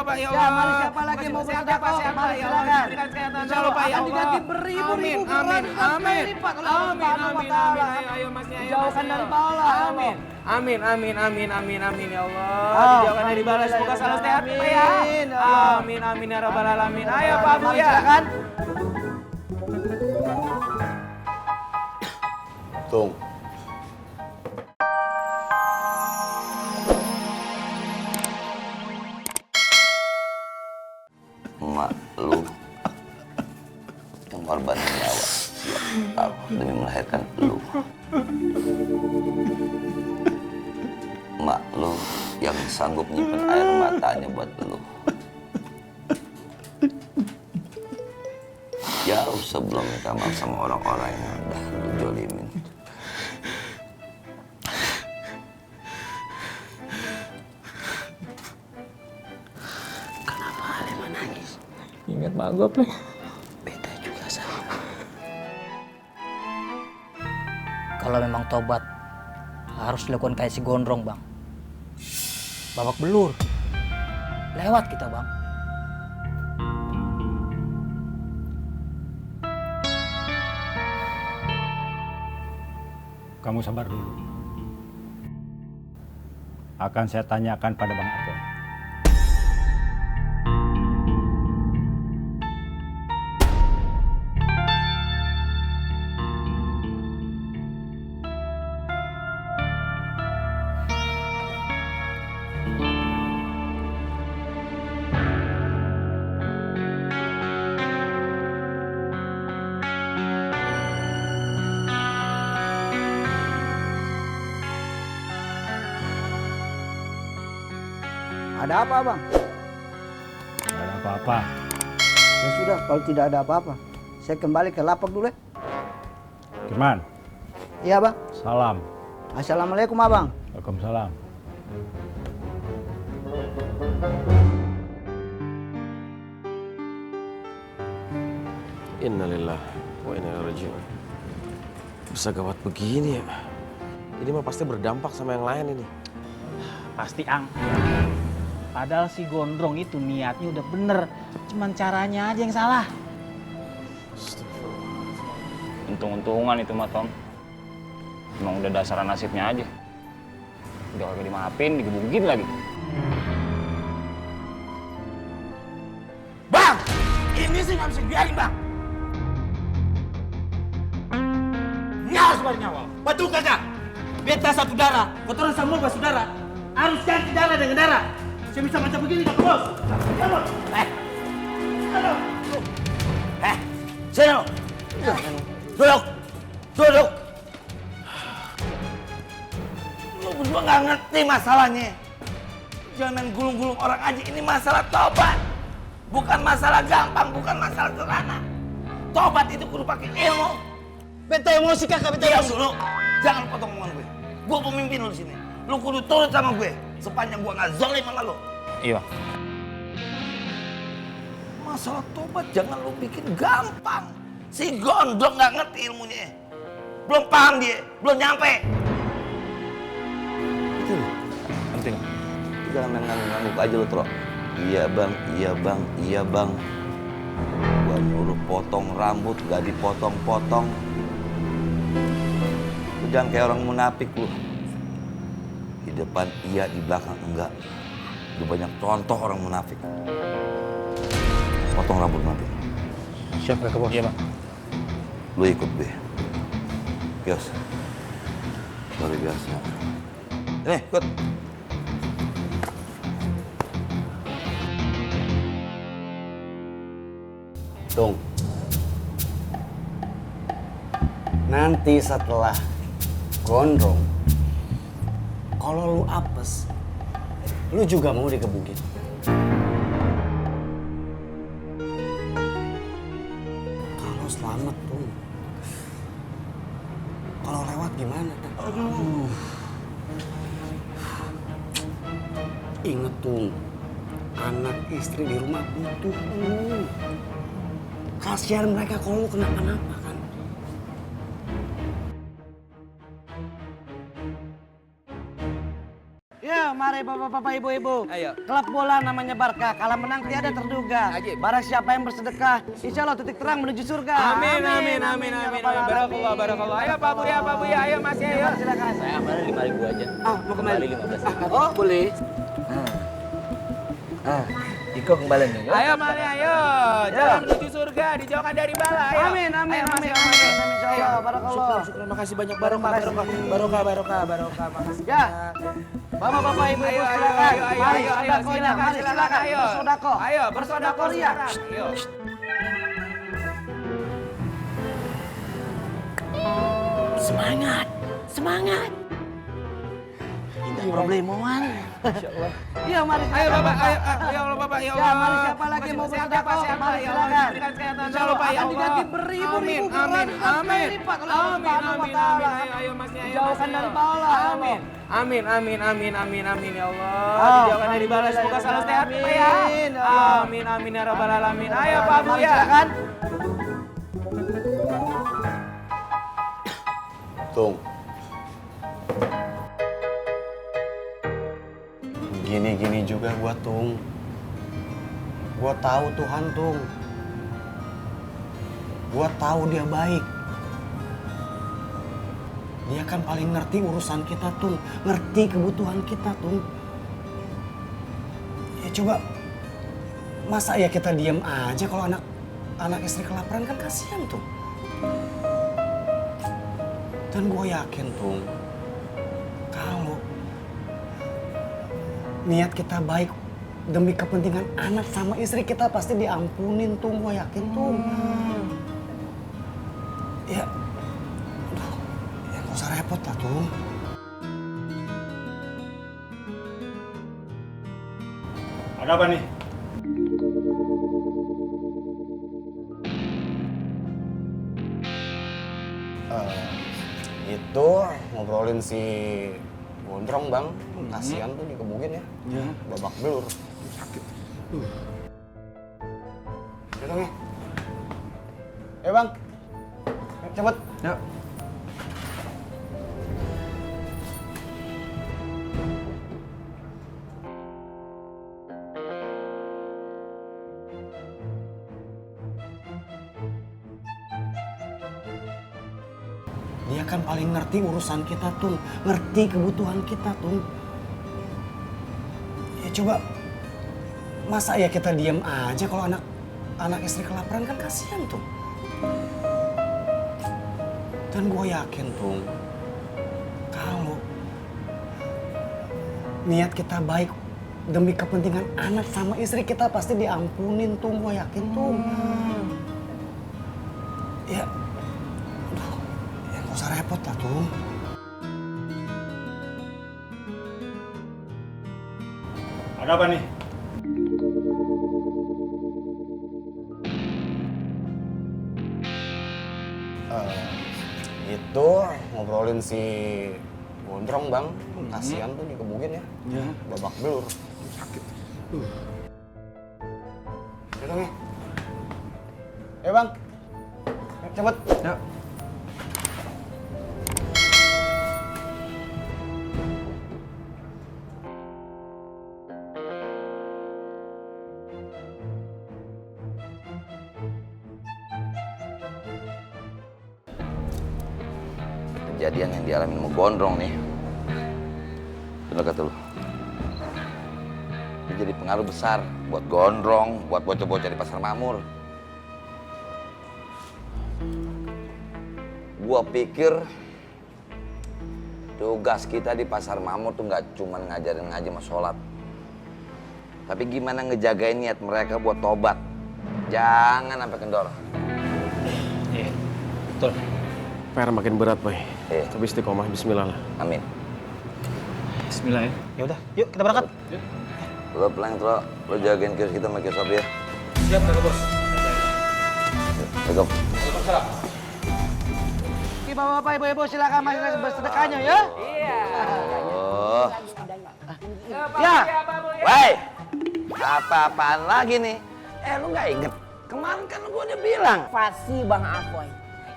Pak, ya Ya, Allah. mari siapa lagi mau bersedekah? Mari silakan. Insya Allah Pak, ya Akan diganti Allah. beribu-ribu Amin, amin, Pak kalau amin, Allah amin, Ta'ala. amin. Ayo masnya, ayo Jauhkan Mas, dari ayo. bala, ya Allah. Amin. Amin, amin, amin, amin, amin ya Allah. Oh, Dijauhkan dari bala, semoga selalu sehat Pak ya. Amin, ya Allah. Amin, amin ya Rabbal Alamin. Ayo Pak Bu Mari ya. silakan. Tung. Emak lu yang korbanin nyawa siap demi melahirkan lu. Emak lu yang sanggup nyimpen air matanya buat lu. Jauh sebelum minta maaf sama orang-orang yang udah lu jolimin. Ingat Mak Gop nih. Beta juga sama. Kalau memang tobat harus dilakukan kayak si Gondrong, Bang. Babak belur. Lewat kita, Bang. Kamu sabar dulu. Akan saya tanyakan pada Bang Apoi. Ada apa, Bang? Tidak ada apa-apa. Ya sudah, kalau tidak ada apa-apa, saya kembali ke lapak dulu ya. Firman, Iya, Bang. salam. Assalamualaikum, Abang. Waalaikumsalam. Innalillah wa inna ilaihi raji'un. Bisa gawat begini ya? Ini mah pasti berdampak sama yang lain ini. Pasti Ang. Padahal si Gondrong itu niatnya udah bener. Cuman caranya aja yang salah. Untung-untungan itu mah Tom. Emang udah dasaran nasibnya aja. Udah kagak dimaafin, digebukin lagi. Bang, ini sih nggak bisa dibiarin Bang. Nyawa sebar nyawa. Betul kagak? Beta satu darah, kotoran semua bersaudara. Harus ganti darah dengan darah. Saya bisa macam begini kak bos. Ya bos. Halo. Sini. Duduk. Duduk. Lu berdua nggak ngerti masalahnya. Jangan gulung-gulung orang aja. Ini masalah tobat. Bukan masalah gampang, bukan masalah sederhana. Tobat itu kudu pakai ilmu. Beta emosi kakak, beta emosi. Dulu. Jangan potong omongan gue. Gue pemimpin lu di sini. Lu kudu turut sama gue. Sepanjang gue nggak zalim sama lu. Iya. Masalah tobat jangan lu bikin gampang. Si Gondrong nggak ngerti ilmunya. Belum paham dia, belum nyampe. Itu loh. Ngerti nggak? Jangan main ngangguk-ngangguk aja lu, Tro. Iya bang, iya bang, iya bang. Gua nyuruh potong rambut, gak dipotong-potong. Lu jangan kayak orang munafik lu. Di depan iya, di belakang enggak. Udah banyak contoh orang munafik. Potong rambut nanti. Siap kakak bos. Iya bang. Lu ikut gue. Yos. Luar biasa. Nih, ikut. Tung, nanti setelah gondrong, kalau lu apes, lu juga mau dikebukin. Kalau selamat tuh, kalau lewat gimana? Aduh. Ingat tuh, anak istri di rumah butuh lu. Kasihan mereka kalau lu kenapa-napa kan. Ya, mari bapak-bapak, ibu-ibu. Ayo. Klub bola namanya Barca. Kalah menang tiada terduga. Ajib. Barang siapa yang bersedekah, insya Allah titik terang menuju surga. Amin. Barakallah. Ayo Pak Buya, ayo Mas ayo. Silakan. Saya amalnya 5.000 aja. Mau kembali. 15.000. Oh, boleh. Iko kembali nih. Ayo mari ayo. Jalan menuju surga, dijauhkan dari bala. Ayo. Amin. Ayo, Mas, ayo. Insya Allah, barakallah. Syukur, makasih banyak Barokah. makasih. Ya. Bapak-bapak, ibu-ibu, silakan. Mari, sodakohnya, mari, silakan. Bersodakoh. Ayo, bersodakoh Ria. Ayo. Semangat. Tidak problemoan. Iya, mari. Ayo silakan, Bapak, ayo ya Allah Bapak, ya Allah. Ya, mari siapa lagi mau bersedekah? Mari silakan. Insya Allah Pak, ya Akan Allah. diganti beribu-ribu Amin. lipat oleh Allah Subhanahu wa Ta'ala. Ayo Masnya, ayo. Jauhkan dari bala. Amin ya Allah. Oh, Dijauhkan dari bala, semoga selalu sehat Pak ya. Amin, ya Allah. Amin ya rabbal alamin. Ayo Pak Mari Buya. silakan. Tung. Gini-gini juga gua, Tung. Gua tahu Tuhan, Tung. Gua tahu dia baik. Dia kan paling ngerti urusan kita, Tung. Ngerti kebutuhan kita, Tung. Ya coba, masa ya kita diam aja kalau anak istri kelaparan, kan kasihan, Tung. Dan gue yakin, Tung, kalau niat kita baik demi kepentingan anak sama istri kita pasti diampunin, Tung. Gue yakin, Tung. Ya, aduh, ya gak usah repot lah, Tung. Ada apa nih? Itu ngobrolin si Gondrong, Bang. Kasihan tuh dikebukin ya. Babak belur. Sakit. Udah, nih. Bang. Cepet. Yuk. Dia kan paling ngerti urusan kita, Tung. Ngerti kebutuhan kita, Tung. Ya coba, masa ya kita diam aja kalau anak istri kelaparan, kan kasihan, Tung. Dan gue yakin, Tung, kalau niat kita baik demi kepentingan anak sama istri kita pasti diampunin, Tung. Gue yakin, Tung. Ya, aduh, ya gak usah repot lah, Tung. Ada apa nih? Itu ngobrolin si Gondrong, Bang. Kasihan tuh dikebukin ya. Babak belur. Sakit. Udah, nih. Bang. Cepet. Yuk. Kejadian yang dialami sama Gondrong nih, bener kata lu, ini jadi pengaruh besar buat Gondrong, buat bocah-bocah di Pasar Mamur. Gua pikir tugas kita di Pasar Mamur tuh nggak cuma ngajarin ngaji sama sholat, tapi gimana ngejagain niat mereka buat tobat. Jangan sampai kendor. Iya, betul. PR makin berat, Boy. Iya. Tapi istiqomah, bismillah lah. Amin. Bismillah ya. Ya udah, yuk kita berangkat. Lo pelan, lo jagain kios kita sama kios Sopi ya. Siap, Bos. Assalamualaikum. Oke, bapak-bapak, ibu-ibu, silakan masing-masing bersedekahnya ya. Oh. Ya. Woi, apa-apaan lagi nih? Lu nggak inget? Kemarin kan gua udah bilang. Pasti Bang Apoy.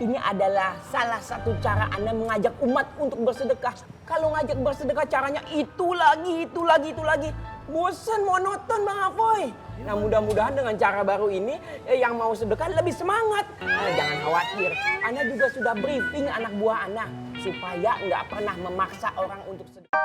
Ini adalah salah satu cara Anda mengajak umat untuk bersedekah. Kalau ngajak bersedekah caranya itu lagi. Bosan, monoton Bang Apoy. Nah mudah-mudahan dengan cara baru ini yang mau sedekah lebih semangat. Jangan khawatir, Ana juga sudah briefing anak buah Ana supaya nggak pernah memaksa orang untuk sedekah.